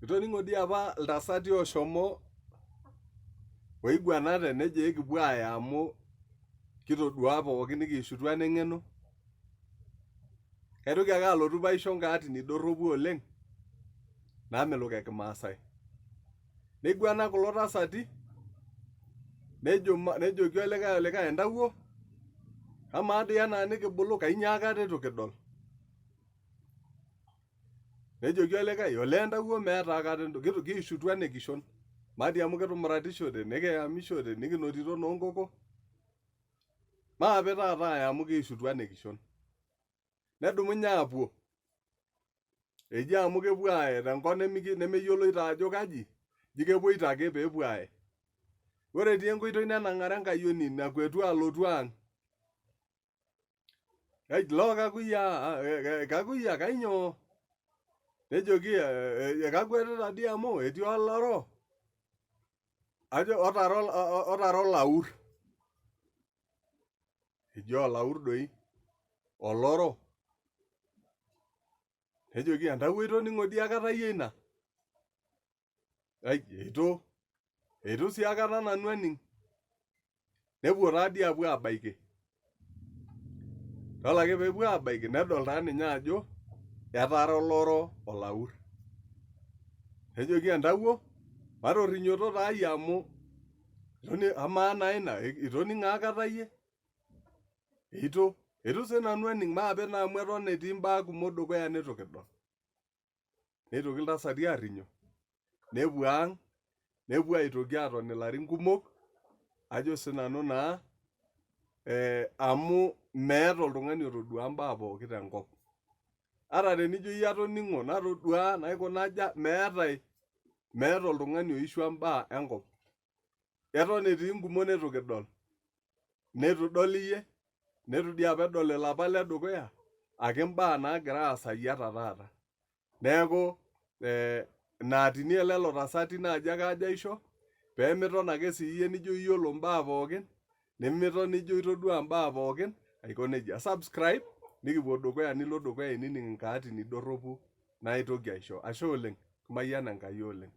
Itoning'o dii apa iltasati ooshomo oiguanate nejo ekipuo aaya amu kitoduaa pookin nikiishutua neng'eno. Kaitoki ake alotu paisho nkaatini dorropu oleng naamelok e kimaasai. Neiguana kulo tasati nejo nejoki olikae olikae entawuo amaa dii enaa nikibulu kainyoo akata eitu kidol. Nejoki olikae, olee entawuo meeta akata entoki, kiishutua enekishon. Matii amu kitumuratishote, nikiyamishote, nikinotito noo nkoko. Maape taata aaya amu kiishutua enekishon. Nedumunye aapuo. Eji amu kepuo aaye tenkop nemeyioloito ajo kaji, ijo kepuoito ake peepuo aaye. Ore etii enkoitoi nenang'are enkayioni nakwetu alotu ang'. Loo kakuyia, kakuyia kainyoo? Nejoki kakwetita dii amu etii oloro ajo otara olaur. Eji olaur doi oloro. Nejoki entawuo itoning'o dii akata iyie ina? Ai eitu, eitu sii akata nanu aning. Nepuo taa dii apuo aabaiki. Yiolo ake peepuo aabaiki nedol taa ninye ajo etaara oloro olaur. Nejoki entawuo matorrinyoto taa iyie amu amaa naa ina itoning'o akata iyie? Eitu, eitu sii nanu aning maape naa amu eton etii imbaa kumok dukuya neitu kidol. Neitoki iltasati aarrinyo, nepuo ang, nepuo aitoki atoni ilarin kumok, ajo sinanu naa eh, amu meeta oltung'ani otodua imbaa pooki tenkop. Ata tenijo iyie atoning'o natodua naikuna aja, meetae, meeta oltung'ani oishua imbaa enkop. Eton etii nkumok neitu kidol. Neitu idol iyie, neitu dii apa edol ilapa le dukuya ake imbaa naagira aasayu ata taata. Neeku eh, ina atini e lelo tasati naaji ake ajo aisho pee miton ake sii iyie nijo iyiolo imbaa pookin, nimiton nijo itodua imbaa pookin, aiko nejia. Subscribe nikipuo dukuya nilo dukuya ainining inkaatini dorropu naitoki aisho. Ashe oleng, kimayiana Enkai oleng.